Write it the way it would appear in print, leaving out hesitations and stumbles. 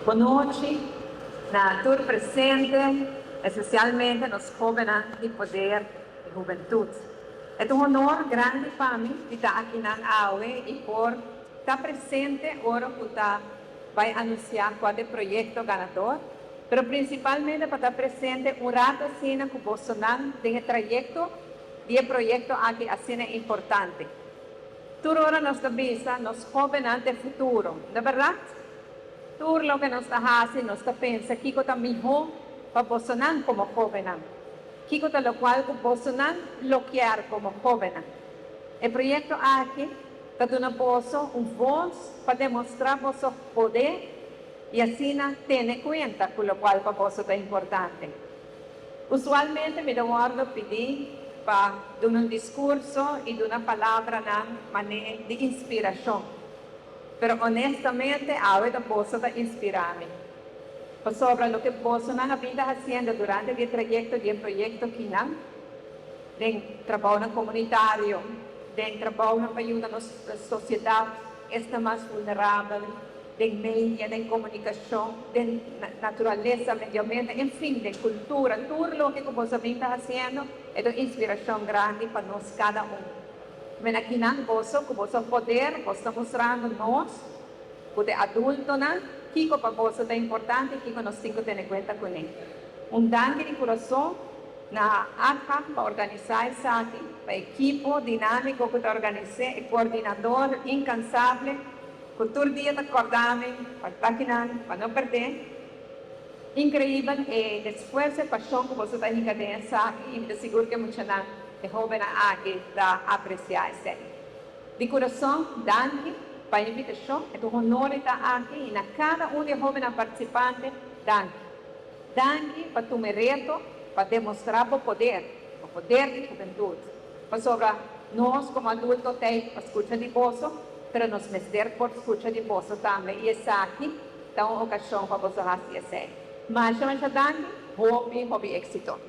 Bon nochi na tur presente, espesialmente nos hóbennan di Poder di Hubentut. E ta un honor grandi pa mi di ta akinan awe i por ta presente ora ku ta bai anunsiá kua ta e proyekto ganador, pero prinsipalmente pa ta presente un ratu asina ku bosonan den e trayekto di e proyekto aki asina importante. Tur ora nos ta bisa nos hóbennan ta e futuro, no bèrdat? Tur loke nos ta hasi nos ta pensa kiko ta mihó pa bosonan komo hóbennan, kiko ta lokual ku bosonan lo kier komo hóbennan. E proyekto aki ta duna boso un vos pa demostrá boso poder i asina tene kuenta ku lokual pa boso ta importante. Usualmente mi ta wòrdu pidí pa duna un diskurso i duna palabranan manera di inspirashon. Pero honestamente awe ta boso ta inspirá mi. Pasobra loke bosonan a bin ta hasiendo durante di e trayekto di e proyekto kinan, den trabounan komunitario, den trabounan pa yuda nos sosiedat esnan mas vulnerabel, den media, den komunikashon, den naturalesa, medio ambiente, en fin, den kultura, tur loke ku boso a bin ta hasiendo e ta un inspirashon grandi pa nos kada un. Men akinan boso ku boso poder, boso ta mustrando nos ku ta e adultonan kiko pa boso ta importante i kiko nos tin ku tene kuenta kuné. Un danki di kurason na ATHA pa organisá esaki, pa e ekipo dinámiko ku ta organis'é, e koordinador inkansable ku tur dia ta kòrda mi pa ta kinan, pa no pèrdè. Inkreibel e esfuerso e pashon ku boso ta hinka den esaki i mi ta sigur ku e muchanan, e hóbennan aki ta apresiá esei. Di kurason, danki pa e invitashon. E ta un honor di ta aki i na kada un di e hóbennan partisipante, danki. Danki pa tuma e reto pa demostrá bo poder, bo poder di hubentut. Pasobra nos komo adulto t'ei pa skucha di boso, pero nos mester por skucha di boso tambe i esaki ta un okashon pa boso hasi esei. Masha masha danki, hopi hopi éksito.